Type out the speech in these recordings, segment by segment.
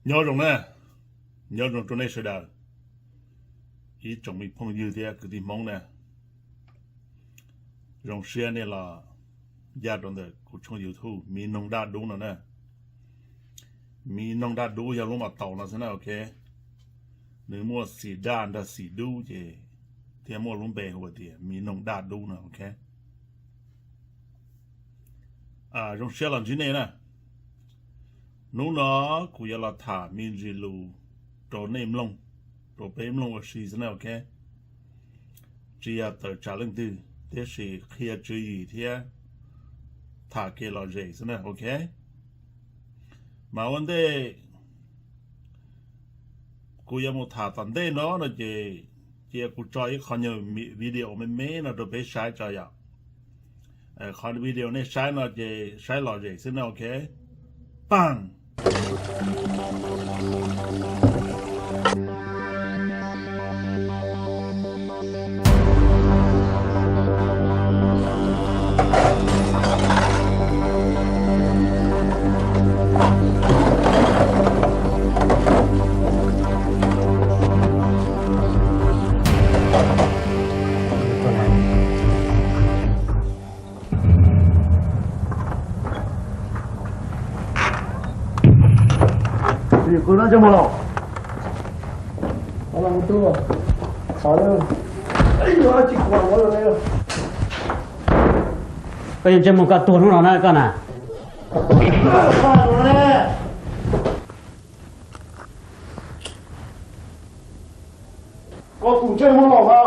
Nyob zoo na, nyob zoo rau nej sawv daws, ib tsoom me phooj ywg thiab kwv tij Hmoob na. Zoo siab nej los ncaj rau ntawm kuv tshooj YouTube Miv Noog Daj Dub no na. Miv Noog Daj Dub yog lub mas taus no xwb na, ok. Nws muaj xim daj nrog xim dub ces thiaj muaj lub npe hu tias Miv Noog Daj Dub no, ok. Zoo siab los ntsib nej na. Hnub no kuv yuav los tham me ntsis lus rau nej mloog, rau peb mloog ua si xwb na, ok. Tsis yog tawm tsam leej twg, tiam sis qhia tswv yim thiab tham kev lom zem xwb na, ok. Mas ua ntej kuv yuav mus tham tom ntej no no ces cia kuv tso ib qho nyuag video me me no rau peb saib tso yom. Qhov video nej saib no ces saib lom zem xwb na, ok. Paag. Koj yuav ntsej muag koj tuag hnub no na koj na. Koj tus ntsej muag los mas.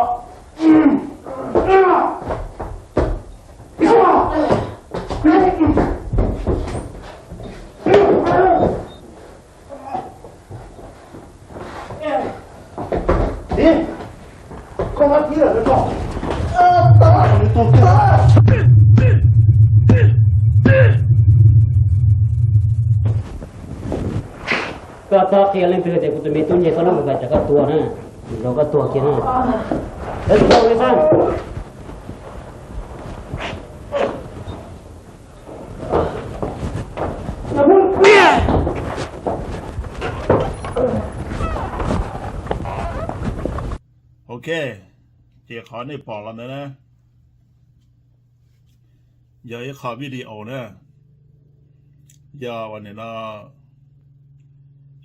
Koj txhob qhia leej twg tias kuv tus me tub nce toj lab mus kom tsam koj tuag na. Nrog koj tuag kiag na. Ok, ces qhov nej pom los ntawd na, yog ib qho video na, yog uas nim no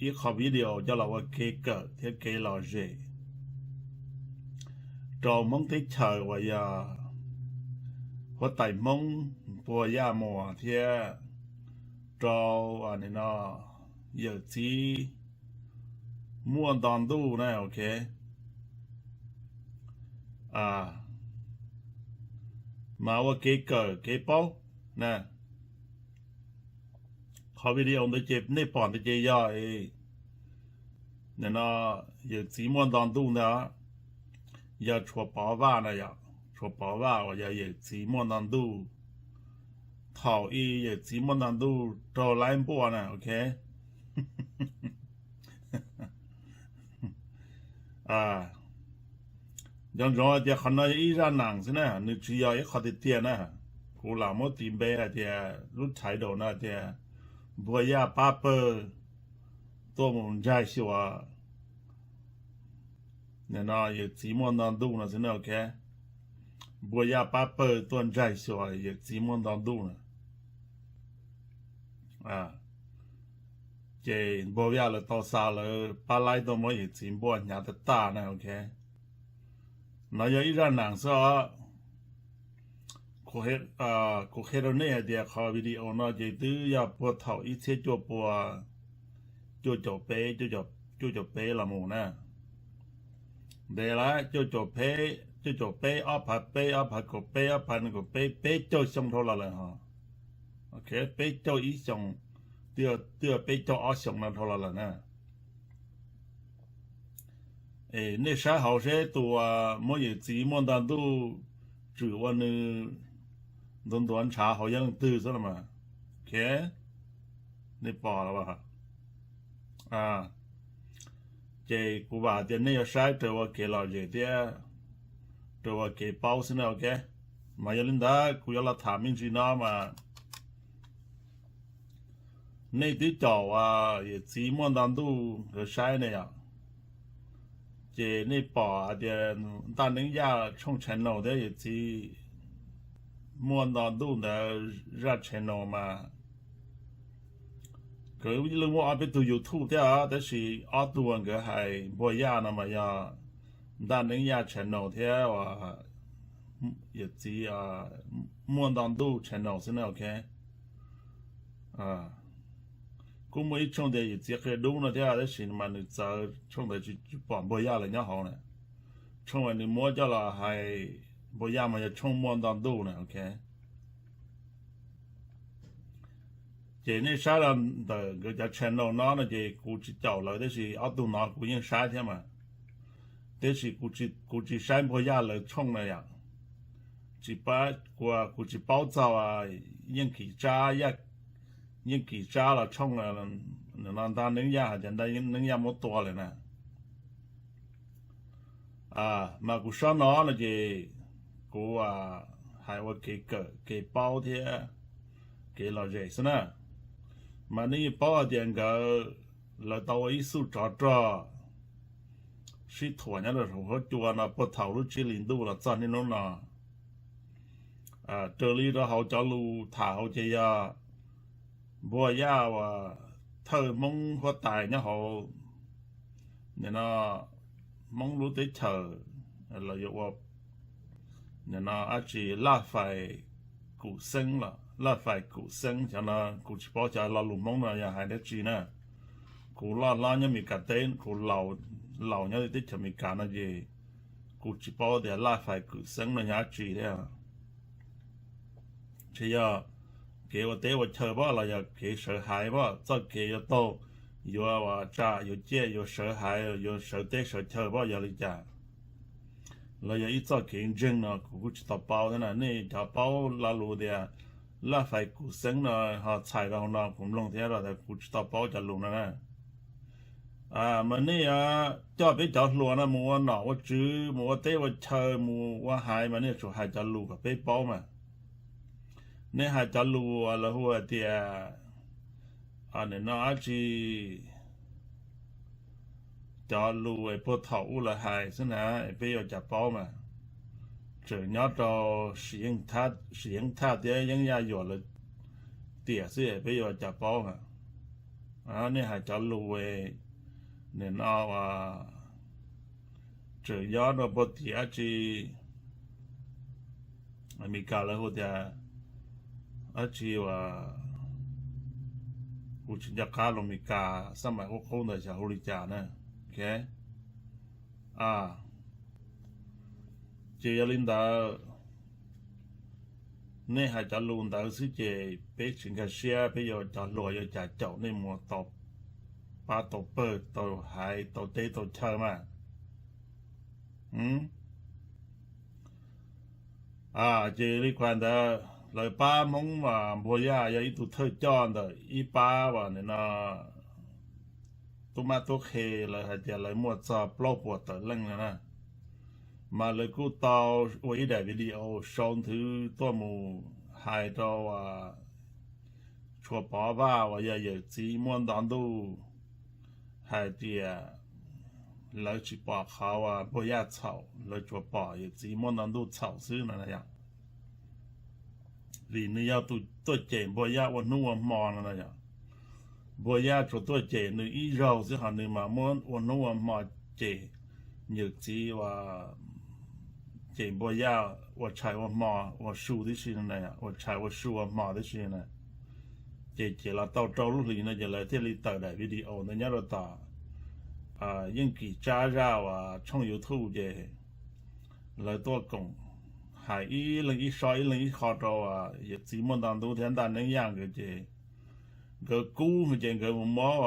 ib qho video coj los ua kev kawm thiab kev lom zem rau Hmoob teb chaws uas yog huab tais Hmoob Npuag Yaj Muas thiab rau nim no yawm txiv Muaj Nto Ntuj na, ok. Mas ua kev kawm kev paub na. Qhov video ntawd ces nej pom ntawd ces yog nim no yawm txiv Muaj Nto Ntuj ntag, yog Tshuav Pov Vaj na yom, Tshuav Pov Vaj uas yog yawm txiv Muaj Nto Ntuj. Thaum ub yawm txiv Muaj Nto Ntuj raug laib npuaj na, ok. Nco ntsoov tias qhov no yog ib zaj nam xwb na, nws tsis yog ib qho tiag tiag na. Kuv lam muab tis npe hais tias lub title no tias Npuag Yaj pab pawg tuaj mus ntsaig xyuas nim no yawm txiv Muaj Nto Ntuj no xwb na, ok. Npuag Yaj pab pawg tuaj ntsaig xyuas yawm txiv Muaj Nto Ntuj na. Ces Npuag Yaj lawv tau xa lawv pab laib tuaj muab yawm txiv npuaj hnyav tag tag na, ok. No yog ib zaj nam xwb os. Kuv qhia rau nej hais tias qhov video no ces twb yog puag thaum ib txhiab cuaj pua cuaj caum peb, cuaj caum peb los mus na. Ntev lawm, cuaj caum peb, cuaj caum peb, ob phav peb, ob phav kaum peb, ob phav nees nkaum peb, peb caug xyoo dhau los lawm hos. Ok, peb caug ib xyoos, twb yog peb caug ob xyoos no dhau los lawm na. Es nej saib hauv seb tus uas muab yawm txiv Muaj Nto Ntuj tswm ua nws ntuav ntuav ntshav hauv yog leej twg xwb los mas. Ok, nej pom los as. Ces kuv vam tias nej yuav saib raws ua kev lom zem thiab raws ua kev paub xwb na, ok. Mas yog li ntawd kuv yuav los tham me ntsis no mas Nej twb caum yawm txiv Muaj Nto Ntuj nkawd saib ne yom, ces nej pom hais tias Ntaj Neeb Yaj tshooj channel thiab yawm txiv Muaj Nto Ntuj ntawd zaj channel mas nkawd yeej muaj ob peb tug YouTube thiab, tab sis ob tug nkawd hais Npuag Yaj no mas yog Ntaj Neeb Yaj channel thiab yawm txiv Muaj Nto Ntuj channel xwb na, ok. Kuj muaj ib tshooj tias yawm txiv Qia Dub no thiab, tab sis mas nws txawv, tshooj ntawd tsis pom Npuag Yaj lawv nyob hauv na. Tshooj uas nws muab coj los hais Npuag Yaj mas yog tshooj Muaj Nto Ntuj na, ok. Ces nej saib los ntawm nkawd cov channel no no ces kuv tsis caum lawv, tab sis ob tug no kuv yeej saib thiab mas. Tiam sis kuv tsis saib Npuag Yaj lawv tshooj na yom. Tsis pab, kuv tsis paub txog Yeej Kim Tsab, Yeej Kim Tsab los tshooj no Ntaj Neeb Yaj hais tias Ntaj Neeb Yaj muab tua lawm na. Mas kuv saib no no ces kuv hais ua kev kawm kev paub thiab kev lom zem xwb na. Mas nej yeej paub hais tias nkawd, lawv tau ua ib xuj tsov rog sib thuam nyob rau saum huab cua no puag thaum lub tsib hlis ntuj los txog niaj hnub no. Raws li rau hauv cov lus tham hauv ces yog Npuag Yaj uas thawj Hmoob huab tais nyob hauv nim no Hmoob lub teb chaws los yuav ua nim no dab tsi Laj Fais Kum Xeeb los Laj Fais Kum Xeeb, cov no kuv tsis paub cov lo lus Hmoob no yog hais dab tsi na. Kuv loj hlob nyob Mes Kas teb, kuv laus nyob teb chaws Mes Kas no ces kuv tsis paub tias Laj Fais Kum Xeeb no yog dab tsi thiab. Ntshe yog kev ua teb ua chaw pab los yog kev sawv haiv pab, txoj kev yuav taug, yuav ua tsa yuav ciaj yuav sawv haiv yuav sawv teb sawv chaw pab yog li cas, los yog ib txoj kev ntseeg no kuv kuj tsis tau paub thiab na. Nej cov paub lo lus tias Laj Fais Kum Xeeb no ho txhais rau hauv no kuv mloog thiab los kuv tsis tau paub cov lus no na. Mas nej coj peb cov hluas no mus ua nom ua tswv, mus ua teb ua chaw, mus ua haiv mas nej tsum hais cov lus kom peb paub mas. Nej hais cov lus uas lawv hu hais tias nim no dab tsi, cov lus es puag thaum ub lawv hais xwb na, es peb yuav cas paub mas. Tseem nyob rau Sim Yeej Thaj thiab Yeeb Yaj Yuam lawv tiam xwb es peb yuav cas paub mas. Nej hais cov lus es nim no tseem nyob rau puag tim dab tsi, Amelikas lawv hu tias dab tsi uas kuv tsis nco qab lus Amelikas xab mais qub qub ntawd xyov hu li cas na. Ces yog li ntawd, nej hais cov lus ntawd xwb ces peb tsis nkag siab, peb yuav cov hluas yuav cas caum nej mus tau pab tau pawg tau haiv tau teb tau chaw mas. Ces li kuv hais ntawd, lawv pab Hmoob mas Npuag Yaj yog ib tug thawj coj ntawm ib pab uas nim no tub mab tub qhe, lawv hais tias lawv muaj txog plaub puas tawm leej no na. Mas lawv kuj tau ua ib daim video sau nthwv tuaj mus hais rau Tshuas Pov Vaj uas yog yawm txiv Muaj Nto Ntuj hais tias lawv tsis pom qhov uas Npuag Yaj txhaum, lawv tsuas pom yawm txiv Muaj Nto Ntuj txhaum xwb no na yom. Vim nws yog tus tuaj cem Npuag Yaj ua hnub ua hmo no na yom. Npuag Yaj tsuas tuaj cem nws ib zaug xwb, ho nws mas muab ua hnub ua hmo cem yawm txiv uas cem Npuag Yaj ua tshais ua hmo, ua su tib si no na, ua tshais ua su ua hmo tib si na. Ces ces los tau rau lub hlis no ces lawv thiaj li tawm daim video ntawd nyob rau tom Yeej Kim Tsab zaj uas tshooj YouTube ces lawv tuaj koom hais ib leeg ib sob ib leeg ib qho rau yawm txiv Muaj Nto Ntuj thiab Ntaj Neeb Yaj nkawd ces nkawd kub ces nkawd mus muab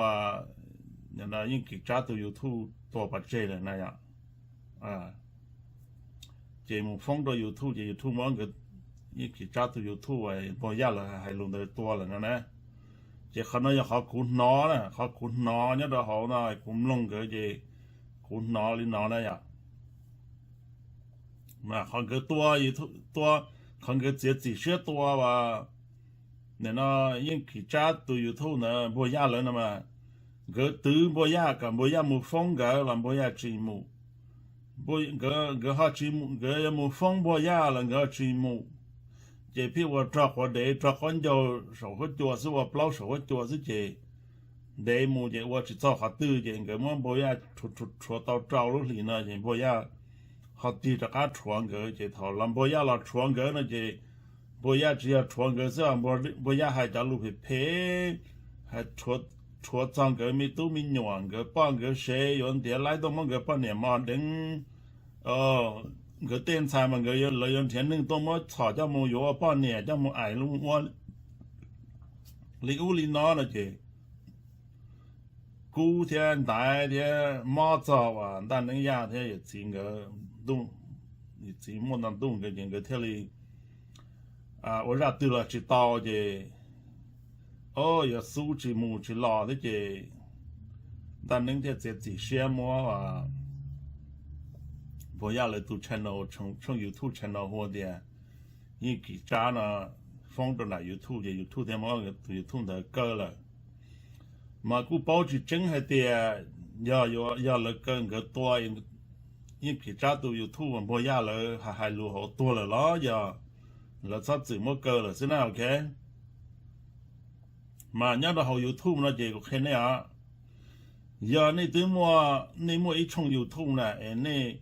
Yeej Kim Tsab tus YouTube tua pov tseg lawm na yom. Ces mus foob rau YouTube ces YouTube muab nkawd Yeej Kim Tsab tus YouTube Npuag Yaj lawv hais lus ntawd tua lawm no na. Ces qhov no yog qhov kuv hnov na, qhov kuv hnov nyob rau hauv no kuv mloog nkawd ces kuv hnov li no na yom. Mas qhov nkawd tua, tua, qhov nkawd txiav txim siab tua uas Nim no Yeej Kim Tsab tus YouTube ntawd Npuag Yaj lawv no mas, nkawd twv Npuag Yaj kom Npuag Yaj mus foob nkawd los Npuag Yaj tsis mus. Nkawd ho tsis mus, nkawd yuav mus foob Npuag Yaj los nkawd ho tsis mus. Ces pheej ua rog quav dev rog quav ncaug saum huab cua xwb, ua plaub saum huab cua xwb ces ntev mus ces ua tsis txog qhov twg ces nkawd muab Npuag Yaj rhuav tau rau lub hlis no ces Npuag Yaj ho tig rov qab rhuav nkawd. Ces thaum los Npuag Yaj los rhuav nkawd no ces Npuag Yaj tsis yog rhuav nkawd xwb, Npuag Yaj hais cov lus phem phem, hais rhuav txog nkawd me tub me nyuam, nkawd poj nkawd sev, yuav ntiav laib tuaj muab nkawd poj niam mos deev, nkawd tej ntxhais mas nkawd, lawv yuav nrhiav neeg tuaj muab txhom coj mus yuav ua poj niam, coj mus aim lub ua li ub li no no ces Kub thiab Ntaiv thiab mob txog uas Ntaj Neeb Yaj thiab yawm txiv nkawd, yawm txiv Muaj Nta Ntuj nkawd ces nkawd thiaj li ua zaj twg los tsis tau ces, o, yuav xub tsis mus tsis los thiab ces Ntaj Neeb thiaj txiav txim siab muab Npuag Yaj lawv tus channel, tshooj YouTube channel hu tias Yeej Kim Tsab no foob rau nram YouTube ces YouTube thiaj muab tus YouTube ntawd kaw lawm. Mas kuj paub tsis tseeb hais tias yog, yog lawv kaw nkawd tua, Yeej Kim Tsab tus YouTube Npuag Yaj lawv hais lus hauv tuag lawm los yog lawv txhob txwm muab kaw lawm xwb na, ok. Mas nyob rau hauv YouTube no ces kuv qhia nej os, yog nej twb muaj, nej muaj ib tshooj YouTube na es nej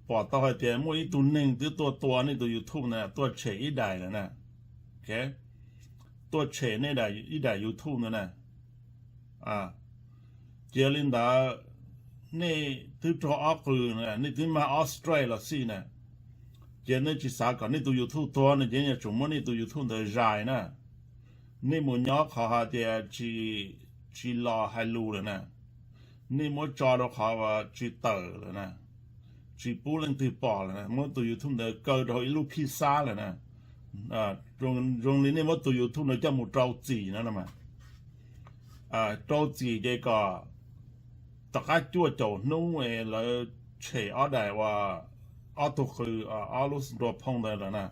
pom tau hais tias muaj ib tug neeg twb tuaj tua nej tus YouTube na, tuaj tshem ib daim lawm na, tuaj tshem nej ib daim YouTube ntawd na. Cia li ntawd, nej twb raug ob qws, nej twb mag ob strike los xij na, ces nej tsis xav kom nej tus YouTube tuag no ces yuav tsum muab nej tus YouTube ntawd zais na. Nej mus nyob qhov hais tias tsis los hais lus lawm na, nej muab tso rau qhov uas tsis tawm lawm na, tsis pub leej twg pom lawm na, muab tus YouTube ntawd kaw rau hauv ib lub phij xab lawm na. Zoo li nej muab tus YouTube ntawd coj mus rau txim no mas, rau txim ces kom tom qab cuaj caum hnub es lawv tshem ob daim uas ob tug qws, ob lub nrua phooj ntawd lawm na,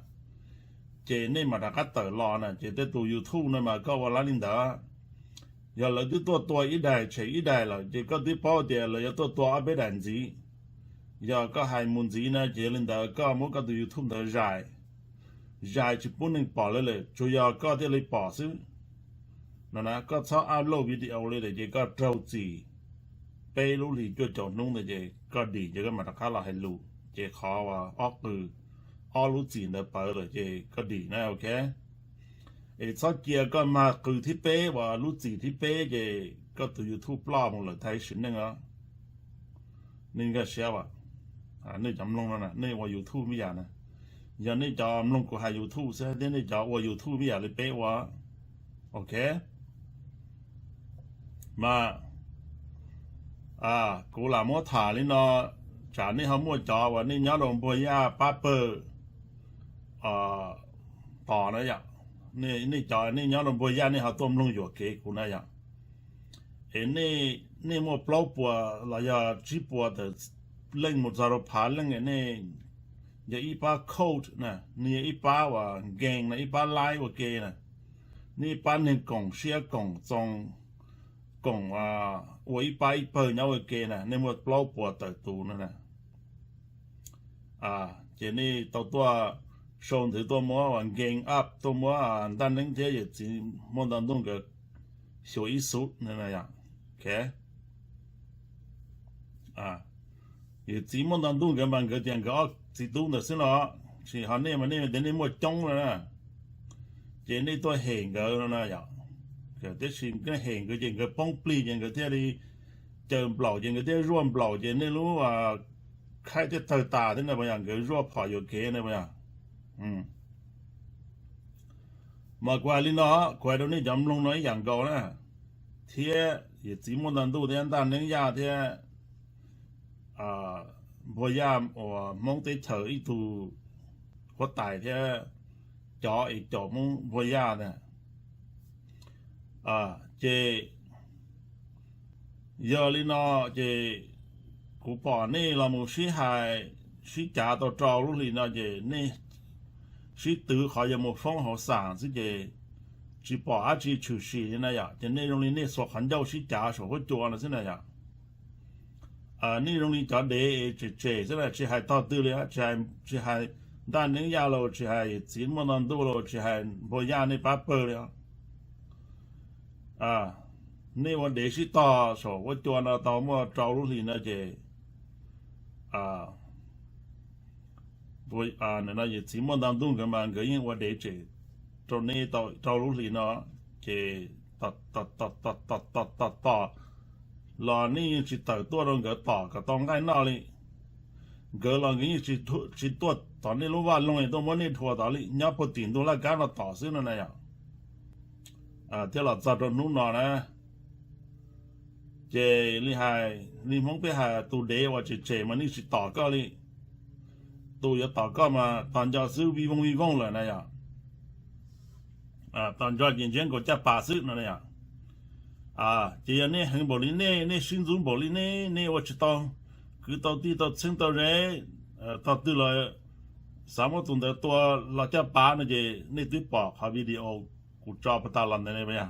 ces nej mam rov qab tawm los na. Ces tej tus YouTube no mas koj ua lab li ntawd, yog lawv twb tuaj tua ib daim tshem ib daim lawm ces koj twb paub tias lawv yuav tuaj tua ob peb daim ntxiv. Yog koj hais mus ntxiv no ces yog li ntawd koj muab koj tus YouTube ntawd zais, zais tsis pub neeg pom lawm, tsuas yog koj thiaj li pom xwb no na. Koj txhob upload video li lawm ces koj raug txim peb lub hlis cuaj caum hnub ntawd ces koj dim ces koj mam rov qab los hais lus. Ces qhov ob qws, ob lub txim ntawd pawv lawm ces koj dim na, ok. Es txhob cia koj mag qws thib peb uas lub txim thib peb ces koj tus YouTube ploj mus lawm tag ib sim neej os. Nej nkag siab as, nej cov mloog no nej ua YouTube ib yam na, yog nej cov mloog kuv hais YouTube xwb thiab nej cov ua YouTube ib yam li peb ua, ok. Mas kuv lam muab tham li no, tsam nej ho muaj cov uas nej nyob rau Npuag Yaj pab pawg tos na yom, nej cov nej nyob rau Npuag Yaj nej ho tuaj mloog yuam kev kuv na yom. Es nej muaj plaub puas los yog tsib puas tawm leej mus txog rau phav leej, nej yog ib pab coach na, nej yog ib pab uas nkees na, ib pab laib ua ke na, nej ib pab neeg koom siab koom txoos, koom ua ib pab ib pawg nyob ua ke na, nej muaj plaub puas tawm tus no na. Ces nej tau tuaj sau ntawv tuaj muab uas nkees up, tuaj muab Ntaj Neeb thiab yawm txiv Muaj Nta Ntuj nkawd xyuas ib xub, yawm txiv Muaj Nta Ntuj nkawd mas nkawd tias nkawd ob txiv tub ntawd xwb no, tsis ho nej mas nej tias nej muaj coob no na, ces nej tuaj hem nkawd no na yom. Tiam sis nej hem nkawd ces nkawd poob plig ces nkawd thiaj li caws nplaum ces nkawd thiaj zuaj nplaum ces nej lub khaib thiaj tawg tas thiab na puas yog, nkawd zuaj phom yuam kev na puas yog. Mas kuv hais li no, kuv hais rau nej cov mloog no ib yam nkaus na, thiab yawm txiv Muaj Nta Ntuj thiab Ntaj Neeb Yaj thiab Npuag Yaj uas Hmoob teb chaws ib tug huab tais thiab cov es caum Hmoob Npuag Yaj na. Ces yog li no ces kuv pom nej los mus sib hais sib cav tau rau lub hlis no ces nej sib twv qhov yog mus foob hauv xam xwb ces tsis pom dab tsi tshwm sim li na yom, ces nej zoo li nej xuas qhov ncauj sib cav saum huab cua no xwb na yom. Nej zoo li cov dev tsem tsem xwb na, tsis hais tog twg li, tsis hais Ntaj Neeb Yaj los tsis hais Txiv Muaj Nto Ntuj los tsis hais Npua Yaj nej pab pawg li os. Nej ua dev sib tog saum huab cua no tau muaj rau lub hlis no ces, no Txiv Muaj Nto Ntuj nkawd mas nkawd yeej ua dev tsem rau nej rau lub hlis no, ces tos tos los nej yeej tsis tawm tuaj rau nkawd tom kom tau nqaij noj li. Nkawd los nkawd yeej tsis tuaj tom nej lub vaj loog tuaj muab nej dhua tod li, nyob puag tim ntug laj kab no tom xwb no na yom. Thiab los txog rau hnub no na, ces li hais li Hmoob peb hais tus dev uas tsem tsem mas nej tsis tom koj li. Tus yuav tom koj mas tos nco xwb vij voog vij voog lawm na yom. Tos nco ces ntsiab nkaus caj pas xwb no na yom. Ces yog nej heev npaum li nej, nej sib ntxub npaum li nej, nej ua tsis tau kwv tau tij tau txheeb tau ze, tog twg los xav muab tus ntawd tua los caj pas no ces nej twb pom qhov video kuv tso puag ta los ntawd ne.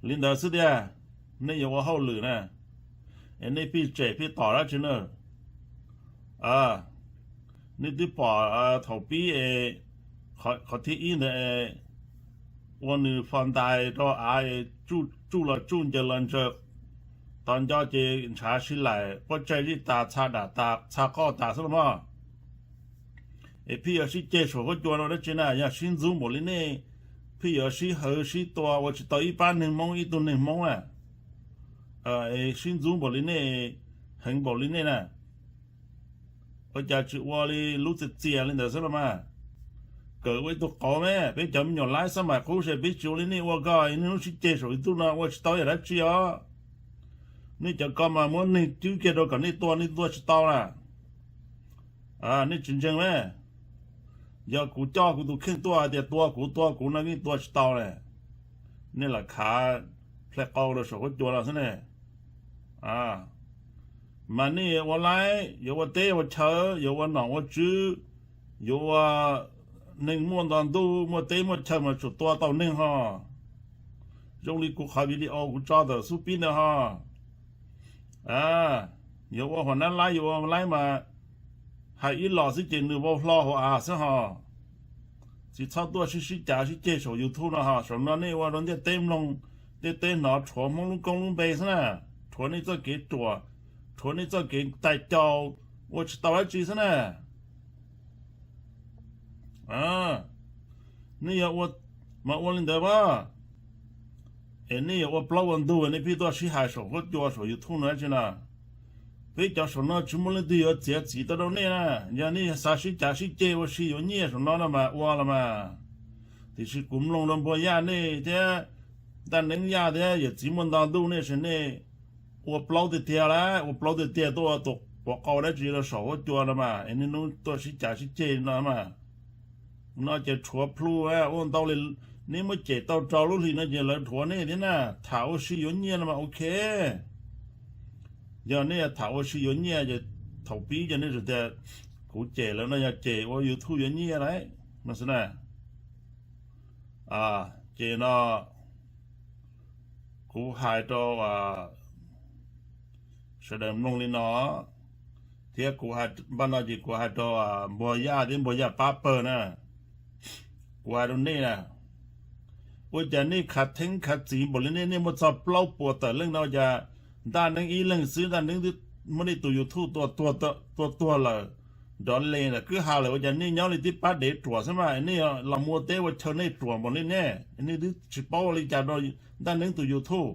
Li ntawd xwb tiag, nej yuav ua hauj lwm na, es nej pheej tsem pheej tom dab tsi na. Nej twb pom thaum pib es qhov thib ib ntawd ua nws fo ntais rau av, tsuj los tsuj ncaws los ncaws, tos nco ces ntshav sib laim pob tsaig zij tas txha dam tas txha qoj tas xwb los mas. Es pheej yuav sib ceg saum huab cua no dab tsi na, yog sib ntxub npaum li nej, pheej yuav sib hawv sib tua ua tsis tau ib pab neeg Hmoob ib tug neeg Hmoob na. Sib ntxub npaum li nej, heev npaum li nej na, ua cas tsis ua li lub txias txias li ntawd xwb los mas. Kawm ua ib tug qauv me, peb cov me nyuam laib xab mais qub ces peb tsis ua li nej ua ko, nej lub sib ceg saum YouTube no ua tsis tau yam dab tsi os. Nej cov ko mas muab neeg cwb kiag rau kom nej tua nej tua tsis tau na. Nej tsis ntseeg me, yog kuv coj kuv tus kheej tuaj hais tias tua kuv tua kuv no nej tua tsis tau ne. Nej lam khav plhaw qau rau saum huab cua no xwb ne. Mas nej ua laib yuav ua teb ua chaw, yuav ua nom ua tswv, yuav ua neeg muaj nto ntuj muaj teb muaj chaw mas tsum tua tau neeg ho. Zoo li kuv qhov video kuv tso ntawm xub pib ntawd ho. Yuav ua huam nab laib yuav ua laib mas hais ib los xwb ces nws vau hlo hauv av xwb ho. Tsis txhob tuaj sib sib cav sib ceg saum YouTube no ho, saum no nej ua rau ntiaj teb mloog, ntiaj teb hnov rhuav Hmoob lub koob lub npe xwb na, rhuav nej txoj kev ruam, rhuav nej txoj kev tais caus, ua tsis tau dab tsi xwb na. Nej yog ua, mas ua li ntawd mas, es nej yog ua plaub ua ntug nej pheej tuaj sib hais saum huab cua saum YouTube no dab tsi na. Peb cov saum no tsis muaj leej twg yuav txiav txim tau rau nej na. Yog nej xav sib cav sib ceg ua si yuav nyiaj saum no no mas ua los mas. Tiam sis kuv mloog rau Npua Yaj nej thiab Ntaj Neeb Yaj thiab yawm txiv Muaj Nto Ntuj nej ces nej ua plaub tiag tiag lawm, ua plaub tiag tiag tuaj ua tus quav qau dab tsi rau saum huab cua no mas es niaj hnub tuaj sib cav sib ceg no mas. No ces rhuav plhu ua ntau li, nej muab cem tau rau lub hlis no ces lawv rhuav nej thiab na. Tham ua si yuav nyiaj no mas ok. Yog nej tham ua si yuav nyiaj ces thaum pib ces nej tias kuv cem lawv no yog cem ua YouTube yuav nyiaj lawm no xwb na. Ces no kuv hais rau sawv daws mloog li no, thiab kuv npaj no ces kuv hais rau Npua Yaj thiab Npua Yaj pab pawg na. Kuv hais rau nej na, ua cas nej khav theeb khav txiv npaum li nej, nej muaj txog plaub puas tawm leej no ua cas Ntaj Neeb ib leeg xwb Ntaj Neeb twb muab nej tus YouTube tua tuag lawm, nrov li lawm kwj ha lawm, ua cas nej nyob li tib pab dev ruam xwb mas nej los mus ua teb ua chaw nej ruam npaum li nej, nej twb tsis paub ua li cas rau Ntaj Neeb tus YouTube.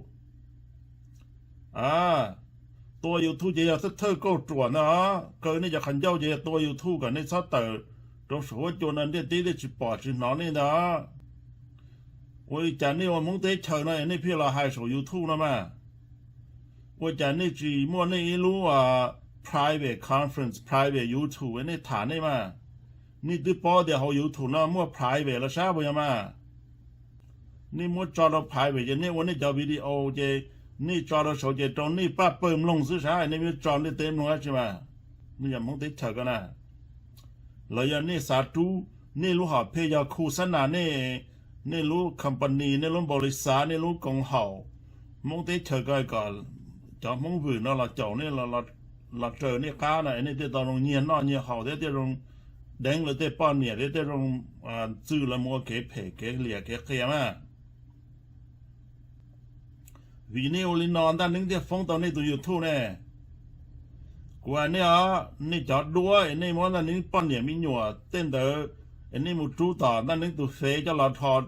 Tua YouTube ces yog thawj thawj kauj ruam ntag, kaw nej cov qhov ncauj ces yog tua YouTube kom nej txhob tawm rau saum huab cua no ntiaj teb thiaj tsis pom tsis hnov nej ntag. Ua li cas nej ua Hmoob teb chaws no es nej pheej los hais saum YouTube no mas? Ua cas nej tsis muaj nej ib lub private conference, private YouTube nej tham nej mas? Nej twb paub tias hauv YouTube no muaj private los sab puas yog mas? Nej muab tso rau private ces nej ua nej cov video ces nej tso rau saud ces rau nej pab pawg mloog xwb sab, nej muab tso ntiaj teb mloog dab tsi mas? Nej yog Hmoob teb chaws ko na. Los yog nej xav rub nej lub hom phiaj yog khu xab nas nej nej lub company, nej lub npaus lis xav, nej lub koom haum Hmoob teb chaws ko kom cov Hmoob Vwm no los caum nej, los raws nej qab na, nej thiaj tau zoo nyiag noj nyiag haus thiab thiaj zoo deev lawv tej poj niam thiab thiaj zoo txwj lawv mus ua kev phem kev liam kev qias na. Vim nej ua li no Ntaj Neeb thiaj foob tau nej tus YouTube ne. Kuv hais nej os, nej cov duab es nej muab Ntaj Neeb poj niam me nyuam tej ntawd es nej mus rub tom Ntaj Neeb tus fev coj los dhos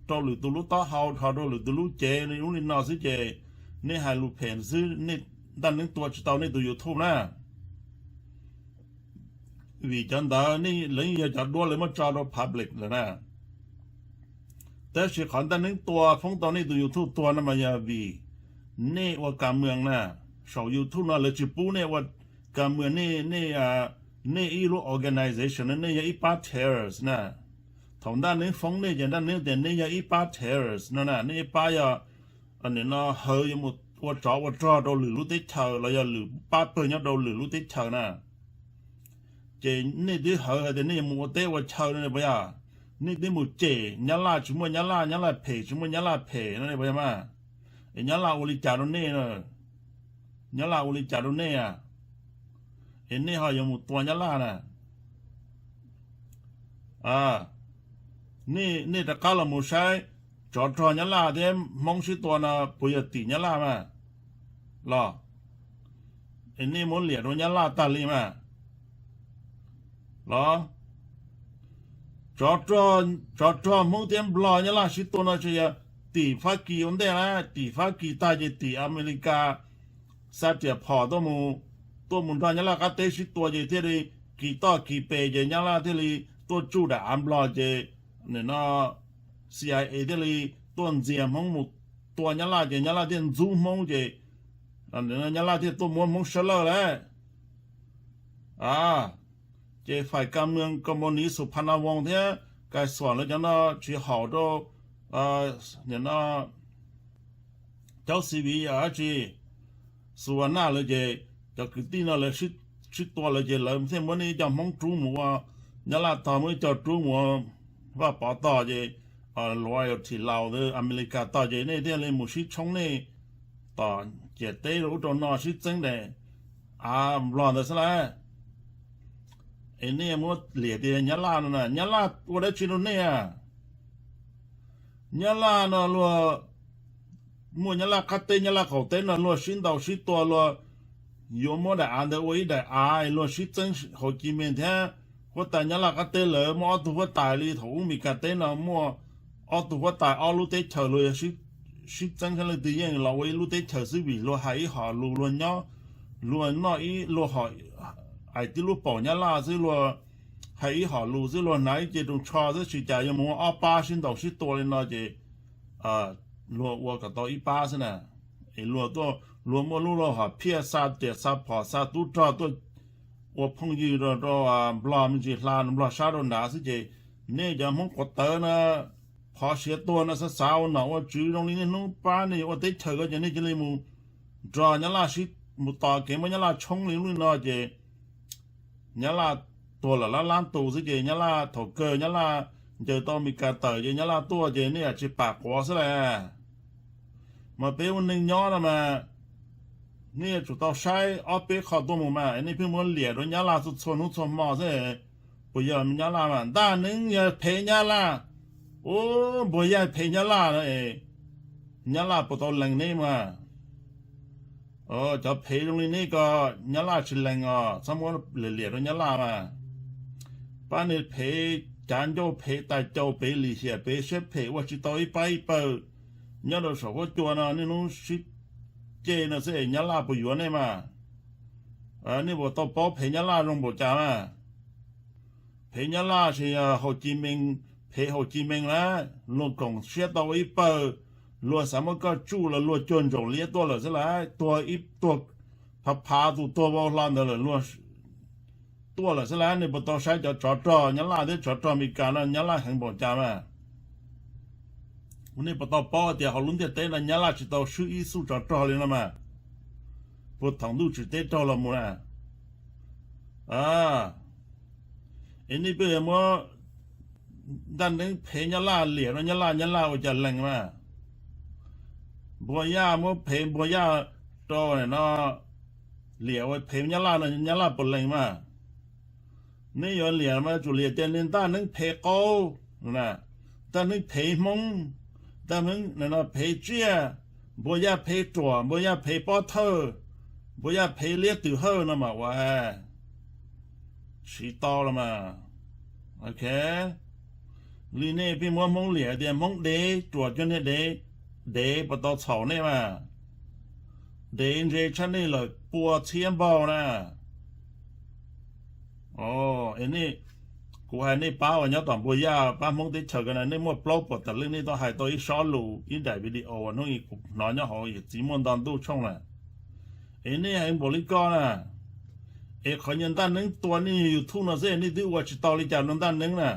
rau lwm tus lub taub hau, dhos rau lwm tus lub cev li ub li no xwb ces nej hais lus phem xwb, Ntaj Neeb tua tsis tau nej tus YouTube na. Vim cov ntawd lawv yeej yog cov duab lawv muab tso rau public lawm na. Tab sis qhov Ntaj Neeb tua foob tau nej tus YouTube tuag no mas yog vim nej ua kas mwam na. Saum YouTube no lawv tsis pub nej ua kas mwam, nej, nej ib lub organization no nej yog ib pab terrorist na. Thaum Ntaj Neeb foob nej ces Ntaj Neeb tias nej yog ib pab terrorist no na, nej ib pab yog nim no hawv yuav mus ua tsov ua rog rau lwm lub teb chaws los yog lwm pab pawg nyob rau lwm lub teb chaws na. Ces nej twb hawv hais tias nej yuav mus ua teb ua chaw no ne puas yog? Nej twb mus cem Nyab Laj tsis muaj Nyab Laj, Nyab Laj phem tsis muaj Nyab Laj phem no ne puas yog mas? Es Nyab Laj ua li cas rau nej na? Nyab Laj ua li cas rau nej a? Es nej ho yuav mus tua Nyab Laj na? Nej rov qab los mus saib tsov rog Nyab Laj thiab Hmoob sib tua no puas yog tim Nyab Laj mas los? Es nej muab liam rau Nyab Laj tag li mas los? Tsov rog Hmoob thiab Nplog Nyab Laj sib tua no tsis yog tim Fab Kis ua ntej na, tim Fab Kis tag ces tim Amelikas xa riam phom tuaj mus nrog Nyab Laj qab teb sib tua ces thiaj li kis toj kis pes ces Nyab Laj thiaj li tuaj tsuj daim av Nplog ces nim no C I A thiaj li tuaj ntxias Hmoob mus tua Nyab Laj ces Nyab Laj thiaj ntxub Hmoob ces Nyab Laj thiaj tuaj muab Hmoob sab lawj lawm. Ces fais kas mwam Kos Mus Nis Xus Phas Nas Voos thiab Kais Xuam lawv cov no tsis haum rau nim no cov xi viv yam dab tsi. Xus Vas Naj lawv ces cov kwv tij no lawv sib tua lawv ces lawv thiaj muab nej ib co Hmoob rub mus ua Nyab Laj tog, muab ib co rub mus ua Vaj Pov tog ces loyalty laus ntawd Amelikas tog ces nej thiaj li mus sib tshoob nej tom ciam teb rau ub rau no sib txeeb daim av Nplog ntawd xwb lauj. Es nej muab liam tias Nyab Laj no na, Nyab Laj ua dab tsi rau nej a? Nyab Laj no luag muaj Nyab Laj qab teb Nyab Laj qaum teb no luag sib ntaus sib tua, luag yuav muab daim av ntawd ua ib daim av luag sib txeeb Hauv Ci Mees thiab huab tais Nyab Laj qab teb lawv muaj ob tug huab tais li thaum ub Mes Kas teb no muaj ob tug huab tais ob lub teb chaws luag yog sib txeeb thiab leej twg yeej los ua ib lub teb chaws xwb vim luag hais ib hom lus luag nyob luag noj ib luag hom hais tib lub paum Nyab Laj xwb luag hais ib hom lus xwb luag hnav ib ce rooj tsho xwb tsis cas yuav mus ua ob pab sib ntaus sib tua li no ces luag ua kom tau ib pab xwb na. Es luag tuaj luag muaj lub laj hom phiaj xa riam xa phom xa tub rog tuaj ua phooj ywg rau Nplog me ntsis hla Nplog sab rau nrad xwb ces nej cov Hmoob quav tawv na phov siav tuag no xav xav ua nom ua tswv zoo li niaj hnub pab nej yuav ua teb chaws ko ces nej cia li mus nrog Nyab Laj sib mus tos kev muab Nyab Laj tshoob li lub no ces Nyab Laj tuag lawm lab lab tus xwb ces Nyab Laj thaum kawg Nyab Laj ncaws tau Mes Kas tawm ces Nyab Laj tuaj ces nej yam tsis pam quav xwb las. Mas peb ua neeg nyob no mas nej yuav tsum tau saib ob peb qho tuaj mus mas nej pheej muab liam rau Nyab Laj txhua txhua hnub txhua hmo xwb. Puas yog Nyab Laj mas Ntaj Neeb yog phem Nyab Laj, u, puas yog phem Nyab Laj no es Nyab Laj puas tau lees neb mas? Cov phem zoo li neb ko Nyab Laj tsis lees os, txhob muab liam liam rau Nyab Laj mas. Pab nej phem cav ncauj phem tais caus pem lim hiam pem siab phem ua tsis tau ib pab ib pawg nyob rau saum huab cua no niaj hnub sib ceg no xwb es Nyab Laj puas yuav nej mas? Nej puas tau paub phem Nyab Laj zoo npaum cas mas? Phem Nyab Laj ces yog Hauv Ci Mees, phem Hauv Ci Mees na, luag koom siab tau ib pawg, luag xav muab koj tsuj los luag cuag ntsaum liab tuaj lawm xwb las, tuag ib tuag phav phav tus tuag vau hlo ntawd lawm luag tuaj lawm xwb las. Nej puas tau saib cov tsov rog Nyab Laj thiab tsov rog Mes Kas no Nyab Laj heev npaum cas mas? Nej puas tau paub tias hauv lub ntiaj teb no Nyab Laj tsis tau swb ib xub tsov rog li no mas? Puag thaum ntuj tsim teb raug los mus na, es nej pheej muab Ntaj Neeb phem Nyab Laj, liam rau Nyab Laj, Nyab Laj ua cas lees mas? Npuag Yaj muab phem Npuag Yaj rau no, liam ua phem Nyab Laj no, Nyab Laj puas lees mas? Nej yuav liam mas tsum liam tias niag Ntaj Neeb phem qaub, Ntaj Neeb phem Hmoob, Ntaj Neeb phem tsiaj, Npuag Yaj phem ruam, Npuag Yaj phem pob thawj, Npuag Yaj phem liab twm hawj no mas ua siv tau los mas. Ok, li nej pheej muab Hmoob liam tias Hmoob dev, ruam cuag niag dev, dev puas tau txhaum nej mas? Dev ntse tshaj nej lawm pua txhiab npaug na. Es nej, kuv hais nej pab uas nyob tom Npuag Yaj pab Hmoob teb chaws ko na, nej muaj plaub puas tawm leej nej tau hais tau ib sob lus ib daim video uas hnub kuv hnov nyob hauv yawm txiv muaj nto ntuj tshooj na. Es nej hais npaum li ko na, es qhov nyuag Ntaj Neeb tua nej YouTube no xwb nej twb ua tsis tau li cas rau Ntaj Neeb na.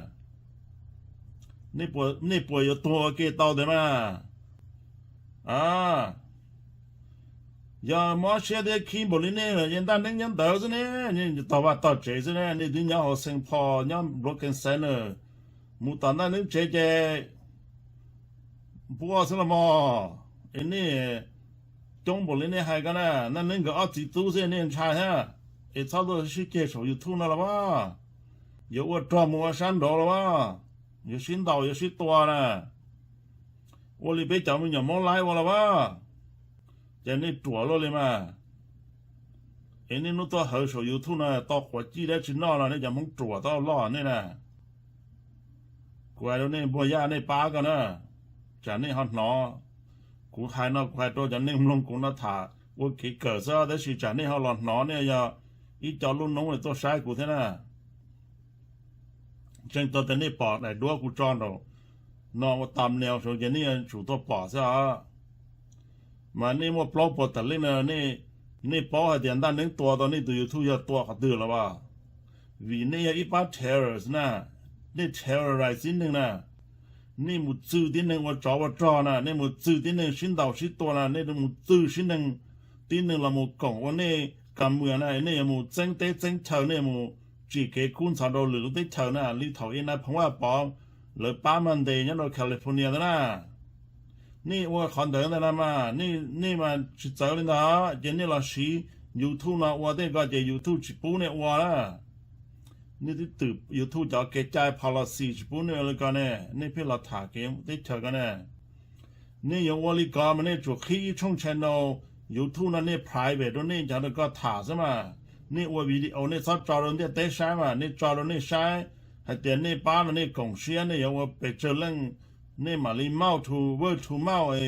Nej puas yuav tuag ua ke tau tiag mas? Yog mob siab thiab khib npaum li nej lawm ces Ntaj Neeb nyob ntawd xwb ne, nej tog vaj tog tsev xwb ne, nej twb nyob hauv Saint Paul nyob Brooklyn Center, mus tom Ntaj Neeb tsev ces npuaj xwb los mog. Es nej coob npaum li nej hais ko na, Ntaj Neeb nkawd ob txiv tub xwb nej ntshai thiab. Es txhob tuaj sib ceg saum YouTube no los as, yuav ua rog mus ua sab nraud los as, yuav sib ntaus yuav sib tua na. Ua li peb cov me nyuam Hmoob laib ua los as, ces nej ruam luaj li mas. Es nej hnub tuaj hawv saum YouTube no tau quav cij dab tsi noj los nej cov Hmoob ruam tau loj nej na. Kuv hais rau nej Npuag Yaj nej pab ko na, tsam nej ho hnov. Kuv hais no kuv hais rau cov neeg mloog kuv no tham ua kev kawm xwb tab sis tsam nej ho los hnov nej yog ib co lub noob tuaj saib kuv thiab na. Ntseeg tau tias nej pom daim duab kuv tso nraum no ua thumbnail saud ces nej yuav tsum tuaj pom xwb os. Mas nej muaj plaub puas tawm leej na, nej paub hais tias Ntaj Neeb tua tau nej tus YouTube yog tua qhov twg los as? Vim nej yog ib pab terrorist na, nej terrorize tib neeg na. Nej mus txwj tib neeg ua tsov ua rog na, nej mus txwj tib neeg sib ntaus sib tua na, nej mus txwj sib neeg, tib neeg los mus koom ua nej ka muas na, nej yuav mus txeeb teb txeeb chaw, nej mus tsim kev kub ntxhov rau lwm lub teb chaws na, li thaum ib nai phoov Vaj Pov lawv pab Monday nyob rau California ntawd na. Nej ua qhov ntawd ntag na mas, nej mas tsis txawv li ntawd ces nej los siv YouTube no ua tej ko ces YouTube tsis pub nej ua na. Nej twb twm YouTube cov kev cai policy tsis pub nej ua li ko ne, nej pheej los tham kev teb chaws ko ne. Nej yuav ua li ko mas nej tsum qhib ib tshooj channel YouTube no nej private rau nej cov ko tham xwb mas. Nej ua video nej txhob tso rau ntiaj teb saib mas, nej tso rau nej saib hais tias nej pab no nej koom siab nej yuav ua pes tsawg leej, nej mam li mauj thu vwj thu mauj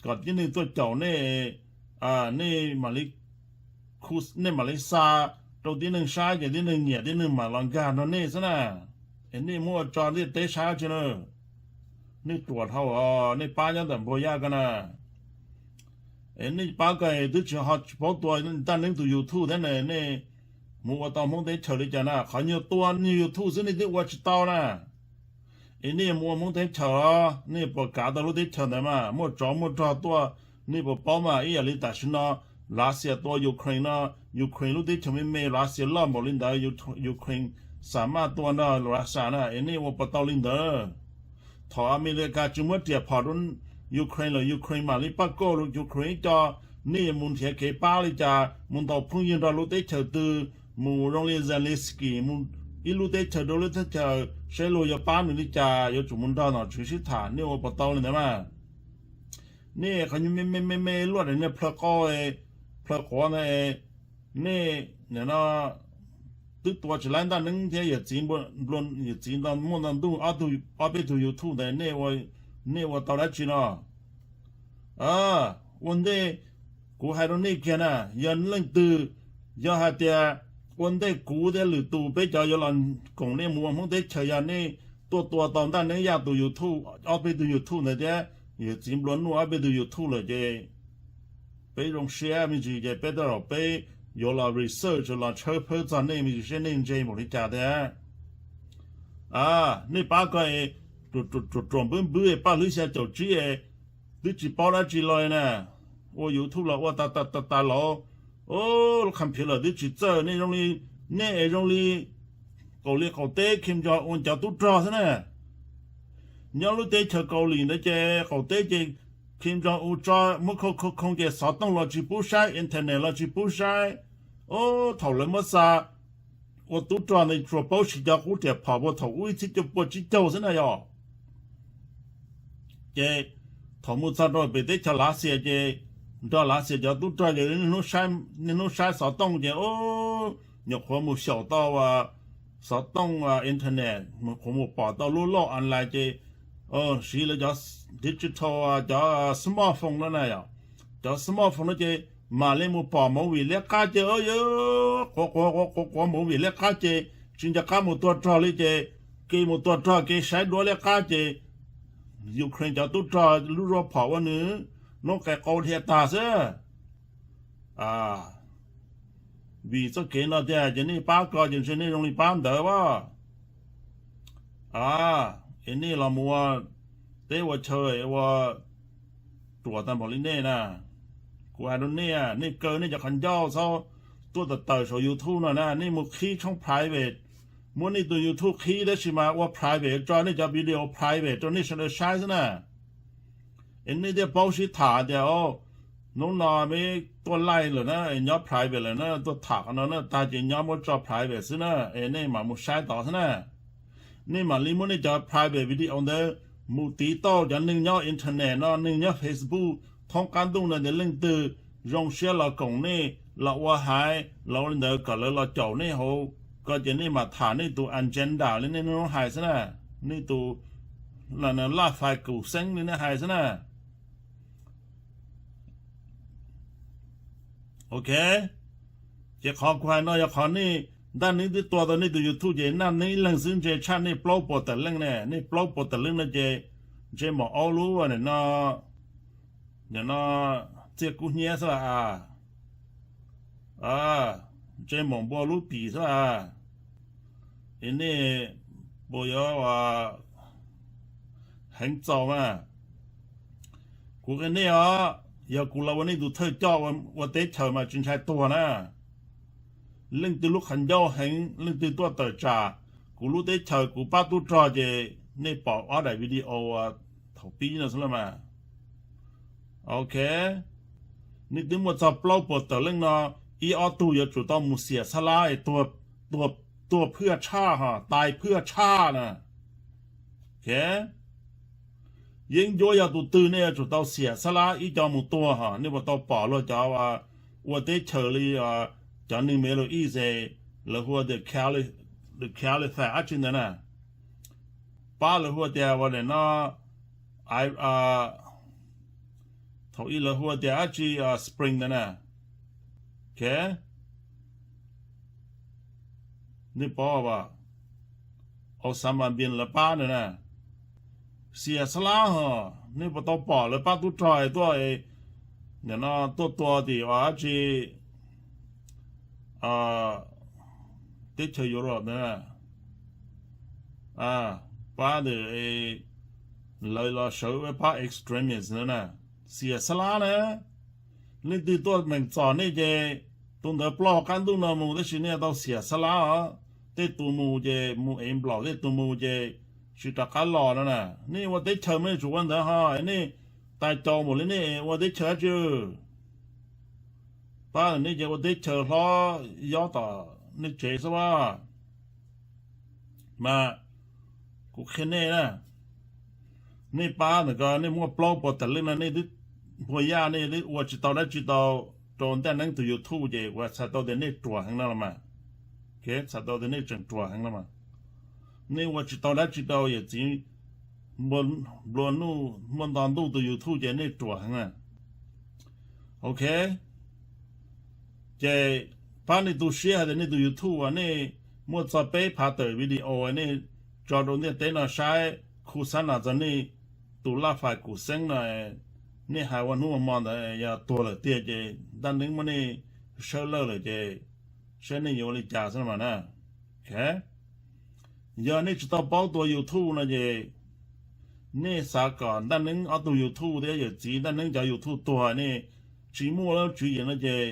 kom tib neeg tuaj caum nej, nej mam li, nej mam li xa rau tib neeg saib ces tib neeg nyiam tib neeg mam los nkag nrog nej xwb na. Es nej muab ua tso ntiaj teb saib tsi na. Nej ruam dhau os, nej pab nyob ntawm Npuag Yaj ko na. Es nej pab ko twb tsis ho tsis paub tua Ntaj Neeb tus YouTube thiab ne, nej mus ua tau Hmoob teb chaws li cas na? Qhov nyuag tua nyuag YouTube xwb nej twb ua tsis tau na. Es nej mus ua Hmoob teb chaws los nej puas kav tau lub teb chaws ntawd mas? Muaj tsov muaj rog tuaj, nej puas paub mas? Ib yam li tam sim no Russia tua Ukraine no, Ukraine lub teb chaws me me, Russia loj npaum li ntawd, Ukraine xa maj tua nrog Russia na, es nej ua puas tau li ntawd? Thaum Amelikas tsis muab riam phom rau Ukraine lawm, Ukraine mam li paj kauj rau Ukraine ib co. Nej yuav mus nrhiav kev pab li cas? Mus ntaus phooj ywg nrog lub teb chaws twg? Mus zoo li Zelensky mus ib lub teb chaws rau lub teb chaws saib luag yuav pab nws li cas, yuav tsum mus nrog nom tswv sib tham. Nej ua puas tau li ntawd mas? Nej qhov nyuag me me me me luaj daim niag plhaw qau, plhaw quav ntawd, nej nim no twb tua tsis laib Ntaj Neeb thiab yawm txiv, yawm txiv muaj nto ntuj ob peb tug YouTube ntawd, nej ua tau dab tsi no? Ua ntej kuv hais rau nej kiag na, yog leej twg yog hais tias ua ntej kuv thiab lwm tus peb cov yuav los koom nej mus ua Hmoob teb chaws, yog nej tuaj tua tau Ntaj Neeb Yaj tus YouTube, ob peb tug YouTube ntawd thiab yawm txiv nplua nuj ob peb tug YouTube lawm ces peb zoo siab me ntsis ces peb tej zaum peb yuav los research los tshawb phawb txog nej me ntsis seb nej ntse npaum li cas thiab. Nej pab ko ruam ruam npwb npwb paj hlwb xya caum tsib, twb tsis paub dab tsi los na, ua YouTube los ua tas tas tas tas los, lub qha phiav lawm twb tsis txawj. Nej zoo li, nej es zoo li Kaus Lim qaum teb Kim Jong Un cov tub rog xwb na. Nyob lub teb chaws Kaus Lim ntawd ces qaum teb ces Kim Jong Un tso muab khoo khoo khoo ces xov tooj los tsis pub saib, internet los tsis pub saib. Ub, thaum lawv muab xa ua tub rog ntawd tsuas paub siv cov qub riam phom puag thaum ub ib txhiab cuaj pua tsib caug xwb na yog. Ces thaum mus txog rau pem teb chaws Lav Xias ces nrog Lav Xias cov tub rog ces niaj hnub saib xov tooj ces nyuam qhuav mus xyaum tau xov tooj internet, nyuam qhuav mus pom tau lub loj online ces siv lawv cov digital, cov smartphone no na yom. Cov smartphone no ces mam li mus pom movie liab qab ces quav quav quav quav movie liab qab ces tsis nco qab mus tua rog li ces kev mus tua rog kev saib duab liab qab ces Ukraine cov tub rog lub zuaj phom ua nws noob qes qau dhia tag xwb. Vim txoj kev no tiag ces nej pab ko ces ntshe nej zoo li pab ntawd as. Es nej los mus ua teb ua chaw ua ruam tag npaum li nej na. Kuv hais rau nej, nej kaw nej cov qhov ncauj txhob tuaj tawm tawm saum YouTube no na, nej mus qhib tshoob private, muab nej tus YouTube qhib tab sis mas ua private tso, nej cov video private rau nej sawv daws saib xwb na. Es nej thiaj paub sib tham tias hnub no peb tuaj live lawm na, nyob private lawm na, tuaj tham qhov no na, tag ces nyob muab tso private xwb na, es nej mam mus saib tod xwb na. Nej mam li muab nej cov private video ntawd mus tiv tauj cov neeg nyob internet no, neeg nyob Facebook, thoob qab ntuj no tias leej twg zoo siab los koom nej, los ua haiv los ua li ntawd kom lawv los caum nej hauv ko ces nej mam tham nej tus agenda li nej hnub hais xwb na, nej tus laj fais kum xeeb li nej hais xwb na. Ok, ces qhov kuv hais no yog qhov nej, Ntaj Neeb twb tua tau nej tus YouTube ces Ntaj Neeb ib leeg xwb ntshe tshaj nej plaub puas tawm leej ne, nej plaub puas tawm leej no ces ntshe maum aub lub no, no txiaj kub hnyiab xwb las, ntshe maum npua lub pim xwb las. Es nej puas yuav heev txaus mas? Kuv qhia nej os, yog kuv los ua nej tus thawj coj ua teb chaws mas tsis ntshai tuag na. Leej twg lub qhov ncauj heev, leej twg tuaj tawm tsam kuv lub teb chaws kuv pab tub rog ces nej pom ob daim video thaum pib no xwb las mas. Ok, nej twb muaj txog plaub puas tawm leej no, ib ob tug yuav tsum tau mus xiam xab lab es tuag phwaj tshaj ho tais phwaj tshaj na. Ok, yeeb ncuab yog tus twg nej yuav tsum tau xiam xab lab ib co mus tua ho. Nej puas tau pom luag cov ua teb chaws li cov neeg Middle East, lawv hu ua tias caliphate dab tsi ntawd na, pab lawv hu ua tias ua no, thaum ub lawv hu ua tias dab tsi, Spring ntawd na. Ok, nej paub, Osama bin Laden ntawd na, xiam xab lab ho. Nej puas tau pom lawv pab tub rog tuaj, no tuaj tua tim dab tsi, teb chaws Europe ntawd, pab ntawd, lawv los sawv pab extremist ntawd na, xiam xab lab na. Leej twg tuaj meem txom nej ces tus ntawd ploj qab ntuj no mus, tab sis nej tau xiam xab lab os. Tej tus mus ces mus ev nplaum, tej tus mus ces tsis rov qab los no na. Nej ua teb chaws mas nej tsum ua ntawd ho, nej tais caus npaum li nej ua teb chaws dab tsi? Pab nej ces ua teb chaws hlob yob tom nej tsev xwb as. Mas kuv qhia nej na, nej pab ntawm ko nej muaj plaub puas tawm leej no nej twb npua yaj, nej twb ua tsis tau dab tsi tau rau Ntaj Neeb tus YouTube ces kuv txhais tau tias nej ruam heev no los mas. Txhais tau tias nej tseem ruam heev no mas. Nej ua tsis tau dab tsi rau yawm txiv nplua nuj muaj nto ntuj tus YouTube ces nej ruam heev na. Ok, ces pab nej tu siab hais tias nej tus YouTube uas nej muaj txog peb phav tawm video nej tso rau ntiaj teb no saib, khu xab nas txog nej tus laj fais kum xeeb no, nej hais ua hnub ua hmo ntawd yog tuag lawm tiag ces Ntaj Neeb muab nej sawb lawj lawm ces saib nej yuav ua li cas xwb mas na. Yog nej tsis tau paub tua YouTube no ces nej xav kom Ntaj Neeb ob tug YouTube thiab yawm txiv Ntaj Neeb cov YouTube tuag, nej tsis muaj lub tswv yim no ces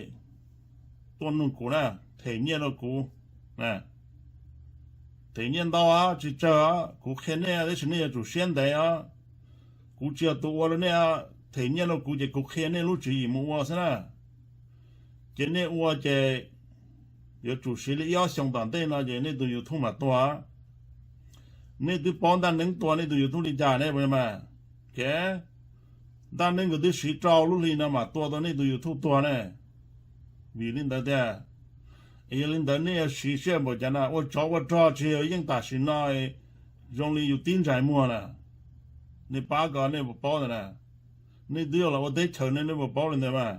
tuaj nug kuv na, them nyiaj rau kuv. Them nyiaj ntau tsis tsawg, kuv qhia nej tab sis nej yuav tsum siab ntev os. Kuv tsis yog tus ua rau nej, them nyiaj rau kuv ces kuv qhia nej lub tswv yim mus ua xwb na. Ces nej ua ces yuav tsum siv li ib ob xyoos tom ntej no ces nej tus YouTube mam tuag. Nej twb paub Ntaj Neeb tua nej tus YouTube li cas ne, puas yog mas? Kev, Ntaj Neeb nkawd twb siv rau lub hli no mam tua tau nej tus YouTube tuag ne. Vim li ntawd tiag, yog li ntawd nej yuav siv sij hawm npaum cas na, ua tsov ua rog tsis yog yeej tam sim no zoo li yus tib ntsais muag na. Nej pab ko nej puas paub ntawd na? Nej twb los ua teb chaws ne, nej puas paub li ntawd mas?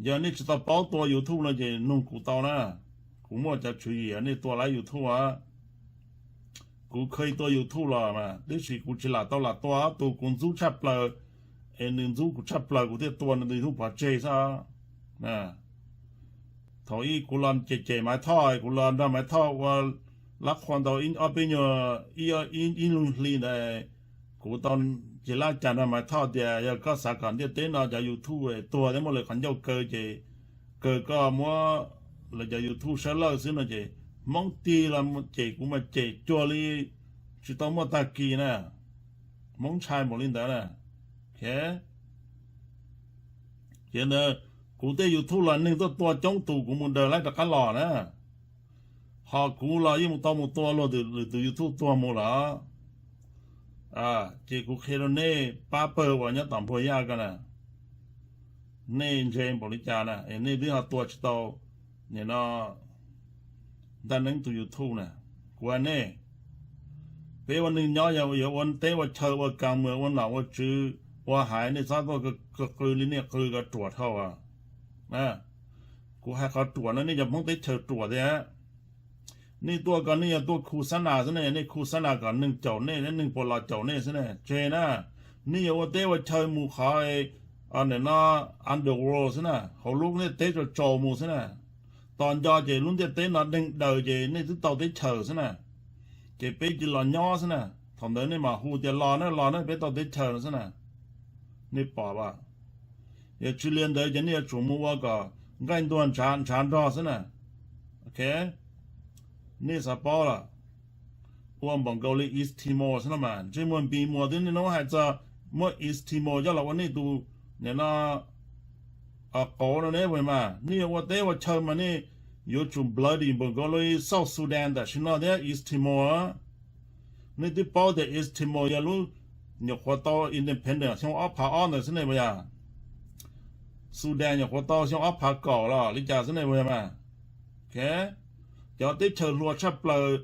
Yog nej tsis tau paub tua YouTube no ces nug kuv tau na. Kuv muaj cov tswv yim nej tua lawv YouTube a. Kuv kheev tua YouTube los mas tab sis kuv tsis lam tau lam tua, tus kuv ntxub tshaj plaws, es nws ntxub kuv tshaj plaws kuv thiaj tua nws tus YouTube pov tseg xwb. Thaum ub kuv los cem cem Maiv Thoj, kuv los nrog Maiv Thoj ua lab qhua ntau ob peb nyuag ib lub hli ntawd, kuv tau ces lab cas nrog Maiv Thoj tias yog koj xav kom ntiaj teb no cov YouTube tuag thiab muaj lawv qhov ncauj kaw ces kaw koj muab lawv cov YouTube sawv lawj xwb no ces Hmoob tig los cem kuv mas cem cuag li tsis tau muaj tag kis na. Hmoob ntshai npaum li ntawd na. Ces ntawd kuv tej YouTube los neeg tuaj tua coob tus kuv mus daws lawv rov qab los na. Ho kuv los yeej mus tau mus tua luag lwm tus YouTube tuag mus lawm. Ces kuv qhia rau nej pab pawg uas nyob tom Npuag Yaj ko na, nej ntse npaum li cas na es nej twb ho tua tsis tau nim no Ntaj Neeb tus YouTube na. Kuv hais nej, peb ua neej nyob yog yuav ua teb ua chaw ua kas muas ua nom ua tswv ua haiv nej txhob tuaj qw li nej qw ko ruam dhau. Kuv hais qhov ruam no nej cov Hmoob teb chaws ruam thiab. Nej tuaj ko nej yog tuaj khu xab nas xwb ne, nej khu xab nas kom neeg caum nej, neeg puas los caum nej xwb ne, tseg na. Nej yuav ua teb ua chaw mus qhov nim no underworld xwb na, hauv lub ntiaj teb tsaus tsaus mus xwb na. Tos nco ces lub ntiaj teb no deeg daws ces nej twb tau teb chaws xwb na. Ces peb cia los nyob xwb na, thaum ntawd nej mam hu tias los na los na peb tau teb chaws no xwb na. Nej pom as? Yog tsis li ntawd ces nej yuav tsum mus ua kom nqaij ntuag ntshav nrog xwb na. Ok, nej xav paub los ua npaum nkaus li East Timor xwb no mas, ntsej muag npis muas twb nej hnub hais txog muab East Timor coj los ua nej tus nim no qauv no ne mas. Nej yuav ua teb ua chaw mas nej yuav tsum bloody npaum nkaus li South Sudan tam sim no thiab East Timor. Nej twb paub tias East Timor yog lub nyuam qhuav tau independent xyoo ob phav ob ntawd xwb ne puas yog? Sudan nyuam qhuav tau xyoo ob phav kaum los li cas xwb ne puas yog mas? Cov teb chaws hluas tshaj plaws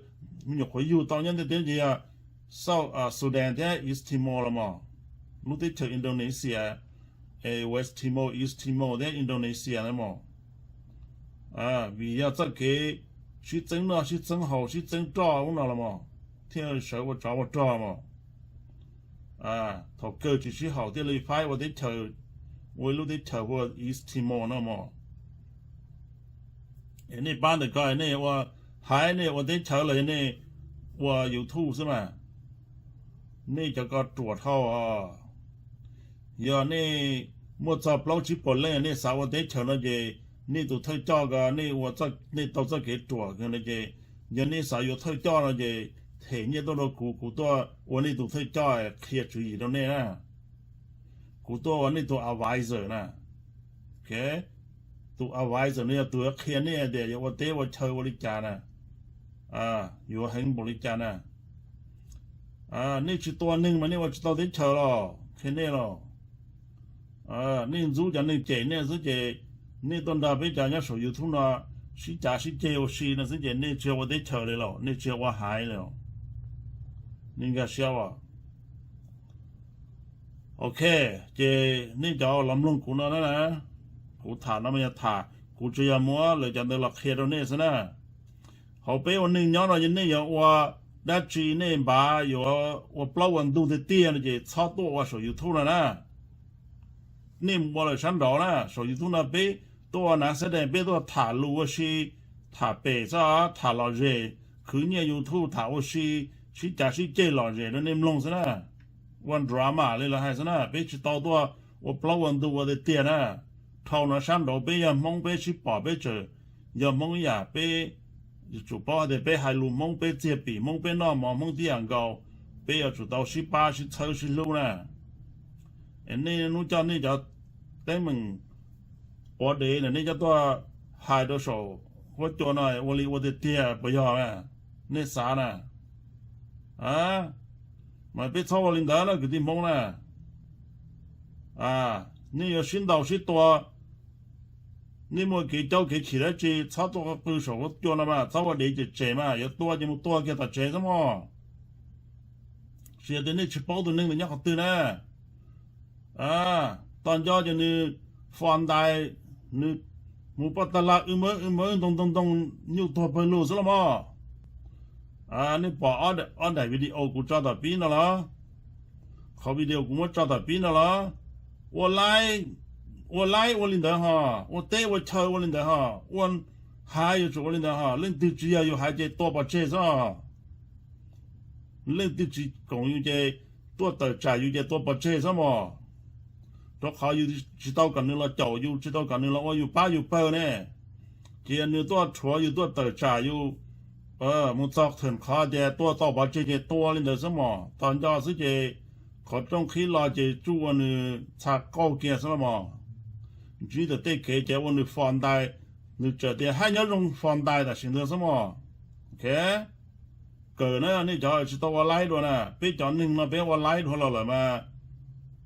nyuam qhuav yug tau nyob ntiaj teb ces yog South Sudan thiab East Timor los mas, lub teb chaws Indonesia, West Timor, East Timor thiab Indonesia na mas. Vim yog txoj kev sib txeeb noj sib txeeb haus sib txeeb roj ub no los mas thiaj sawv ua tsov ua rog mas. Thaum kawg tsis sib haum thiaj li faib ua teb chaws, ua ib lub teb chaws hu ua East Timor no mas. Nej pab ntawm ko nej ua, hais nej ua teb chaws los yog nej ua YouTube xwb mas. Nej cov ko ruam dhau os. Yog nej muaj txog plaub tsib puas leej nej xav ua teb chaws no ces nej tus thawj coj ko nej ua, nej tau txoj kev ruam no ces yog nej xav yuav thawj coj no ces them nyiaj tuaj rau kuv, kuv tuaj ua nej tus thawj coj qhia tswv yim rau nej na. Kuv tuaj ua nej tus advisor na. Tus advisor no yog tus yuav qhia nej tias yuav ua teb ua chaw ua li cas na, yuav heev npaum li cas na. Nej tsis tua neeg mas nej ua tsis tau teb chaws los qhia nej los. Nej ntxub cov neeg cem nej xwb ces nej tuaj nrog peb cov nyob saum YouTube no sib cav sib ceg ua si no xwb ces nej tsis yog ua teb chaws li los nej tsis yog ua haiv li. Nej nkag siab as. Ok, ces nej cov los mloog kuv no na, kuv tham no mas yog tham, kuv tsuas yog muab lawv cov ntawd los qhia rau nej xwb na. Hauv peb ua neej nyob no yog nej yuav ua dab tsi nej npaj yuav ua plaub ua ntug tiag tiag no ces txhob tuaj ua saum YouTube no na. Nej mus ua lawm sab nraud na, saum YouTube no peb tuaj ua nav xab dais, peb tuaj tham lus ua si, tham pem xwb, tham lom zem, khwv nyiaj YouTube tham ua si, sib cav sib ceg lom zem rau nej mloog xwb na. Ua drama li lawv hais xwb na, peb tsis tau tuaj ua plaub ua ntug ua tiag tiag na. Dhau no sab nraud peb yog Hmoob peb sib pom peb tseem yog Hmoob ib yam, peb Yuav tsum paub hais tias peb hais lus Hmoob, peb txiag pim Hmoob, peb noj mov Hmoob tib yam nkaus, peb yuav tsum tau sib pab sib txhawb sib hlub na. Es nej hnub coj nej cov teeb meem quav dev ntawm nej coj tuaj hais rau saum huab cua no ua li ua tiag tiag puas yog? Nej xav na. Mas peb txhob ua li ntawd na kwv tij Hmoob na. Nej yuav sib ntaus sib tua, nej muaj kev caub kev chim dab tsi txhob tuaj qw saum huab cua no mas, txhob ua dev cem tsem mas, yuav tua ces mus tua kiag tom tsev xwb mog. Tsis yog tias nej tsis paub tus neeg ntawd nyob qhov twg na. Tos nco ces nws fos ntais, nws mus poj tag laj wb mawb wb mawb ntoo ntoo ntoo, nyuj tuag pawg lug xwb los mog. Nej pom ob daim video kuv tso tom pib no los? Qhov video kuv muab tso tom pib no los? Ua laib, ua laib ua li ntawd ho, ua teb ua chaw ua li ntawd ho, ua hav yuav tsum ua li ntawd ho, leej twg tsis yog yus haiv ces tua pov tseg xwb. Leej twg tsis koom yus ces tuaj tawm tsam yus ces tua pov tseg xwb mog. Rau qhov yus tsis tau kom nws los caum yus, tsis tau kom nws los ua yus pab yus pawg ne. Ces nws tuaj rhuav yus tuaj tawm tsam yus, mus txog theem qhov tias tua tau pov tseg ces tua li ntawd xwb mog. Tos nco xwb ces qhov rooj qhib los ces tsuj ua nws txha qaug kiag xwb los mog. Ntsib tom tej kev ces ua nws fos ntais, nws txawm tias haj nyob zoo fos ntais tam sim ntawd xwb mog. Ok, kawm na nej cov tsis tau ua laib dua na, peb cov neeg no peb ua laib dua los lawm mas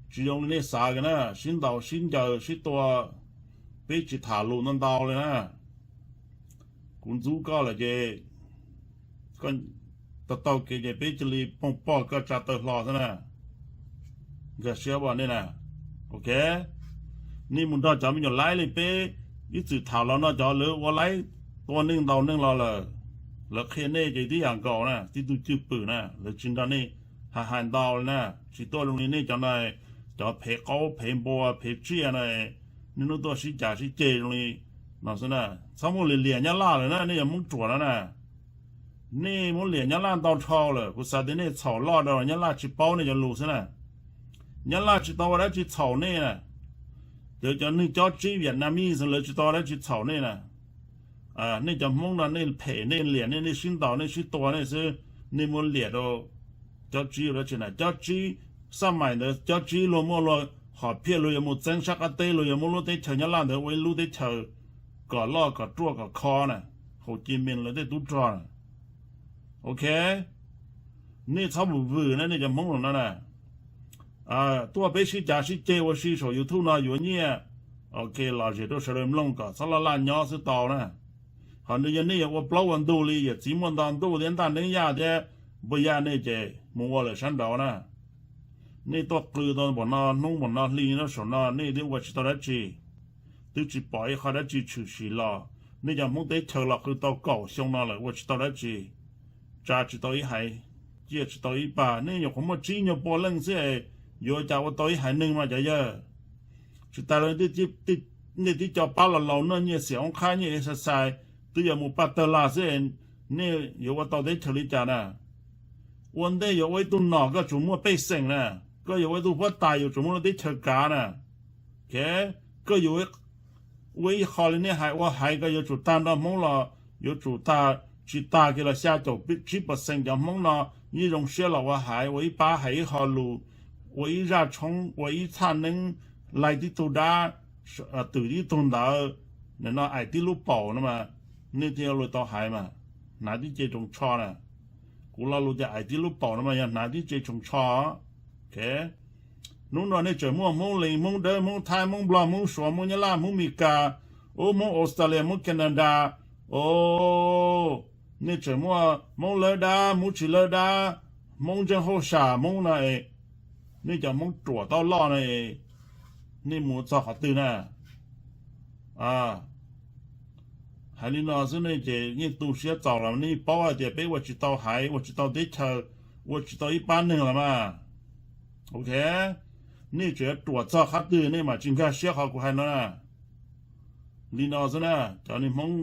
tsis zoo li nej xav kiag na, sib ntaus sib ncaws sib tua, peb tsis tham lus ntau ntau li na. Kuv ntxub koj lawm ces tau taug kev ces peb cia li poog pog koj tsa taw hlo xwb na. Nkag siab nej na. Ok, nej mus nrog cov me nyuam laib li peb ib txwm tham los no cov lawv ua laib tua neeg ntaus neeg los lawm, lawv qhia nej ces tib yam nkaus na, tib tug cwj pwm na, lawv tsis nrog nej hais hais ntau li na, tsis tuaj zoo li nej cov no, cov phev qaub phev npua phev tsiaj no, nej hnub tuaj sib cav sib ceg zoo li no xwb na. Txhob muab liam liam nyab laj lawm na, nej yog Hmoob ruam no na. Nej muab liam nyab laj ntau dhau lawm, kuv xav tias nej txhaum loj rau nyab laj tsis paub nej cov lus xwb na. Nyab laj tsis tau ua dab tsi txhaum nej na. Cov, cov neeg cob tsib Vietnamese lawv tsis tau ua dab tsi txhaum nej na. Nej cov Hmoob no nej phem nej liam nej, nej sib ntaus nej sib tua nej xwb, nej muab liam rau cob tsib ua dab tsi na. Cob tsib, xab mais ntawd cob tsib luag muaj luag hom phiaj luag yuav mus txeeb sab qab teb, luag yuav muab lub teb chaws Nyab Laj ntawd ua ib lub teb chaws kom loj kom ruaj kom kho na, Hồ Chí Minh lawv tej tub rog na. Ok, nej txhob vwm vwm na nej cov Hmoob no na. Tuaj peb sib cav sib ceg ua si saum YouTube no yuav nyiaj, ok, lom zem rau sawv daws mloog kom txhob laj laj nyob xwb tau na. Ho nws yog nej yuav ua plaub ua ntug li yawm txiv muaj nto ntuj thiab ntaj neeb yaj thiab npua yaj nej ces mus ua lawm sab nraud na. Nej tuaj qw tau npaum no hnub npaum no hli no saum no nej twb ua tsis tau dab tsi, twb tsis pom ib qho dab tsi tshwm sim los. Nej cov Hmoob teb chaws los qw tau kaum xyoo no lawm ua tsis tau dab tsi, tsa tsis tau ib haiv, ciaj tsis tau ib pab. Nej nyuam qhuav muaj tsib nyuag pua leej xwb, yuav cas ua tau ib haiv neeg no cov yawg. Tsis tas li, nej tib co pab los laus noj nyiaj xiam oob qhab nyiaj exercise twb yuav mus paj tawg lag xwb, nej yuav ua tau teb chaws li cas na? Ua ntej yuav ua ib tug nom koj tsuas muaj pej xeem na, koj yuav ua ib tug huab tais yuav tsum muaj lub teb chaws kav na. Koj yuav ua ib qho li nej hais, ua haiv koj yuav tsum tag nrho Hmoob los yuav tsum tag, tsis tag kiag los xya caum tsib percent cov Hmoob no yeej zoo siab los ua haiv, ua ib pab hais ib qho lus, ua ib zaj tshoob, ua ib txhaj neeb, laig tib tug dab, twm tib tug ntawv, nim no aim tib lub paus no mas, nej thiaj li tau haiv mas, hnav tib ce tsoos tsho na. Kuv lo lus tias aim tib lub paus no mas yog hnav tib ce tsoos tsho. Hnub no nej tseem muaj Hmoob Lees, Hmoob Dawb, Hmoob Thaib, Hmoob Nplog, Hmoob Suav, Hmoob Nyab Laj, Hmoob Mes Kas, ub, Hmoob Australia, Hmoob Canada, o, nej tseem muaj Hmoob Lawb Dab, Hmoob Tsis Lawb Dab, Hmoob Ntseej Hauj Sam, Hmoob no, nej cov Hmoob ruam tau loj na, nej mus txog qhov twg na? Hais li no xwb nej ces yeej tu siab txaus los nej paub hais tias peb ua tsis tau haiv, ua tsis tau teb chaws, ua tsis tau ib pab neeg los mas. Ok, nej tseem ruam txog qhov twg nej mam tsis nkag siab qhov kuv hais no na. Li no xwb na, cov niag Hmoob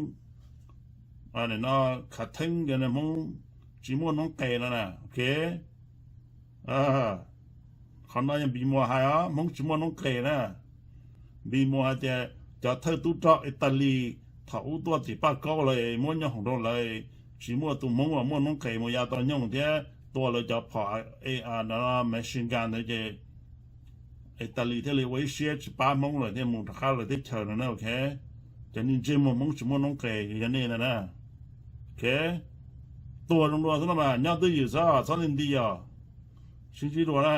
no khav theeb, cov niag Hmoob tsis muaj noob qes no na, ok. Qhov no yog Npis Muas hais os, Hmoob tsis muaj noob qes na. Npis Muas hais tias cov thawj tub rog Italis, thaum ub tuaj tim Paj Kaub lawm muab nyooj hoom rau lawv, tsis muaj tus Hmoob uas muaj noob qes mus ya tau nyooj thiab tua lawv cov phom machine gun ntawd ces Italis thiaj li ua ib siab tsis pab Hmoob lawm thiaj mus rov qab lawv teb chaws no na. Ok, cov niag ntsej muag Hmoob tsis muaj noob qes yog nej ntag na. Ok, tuag zoo dua xwb no mas nyob twj ywm xwb, txhob nti nti os, sib ntsib dua na.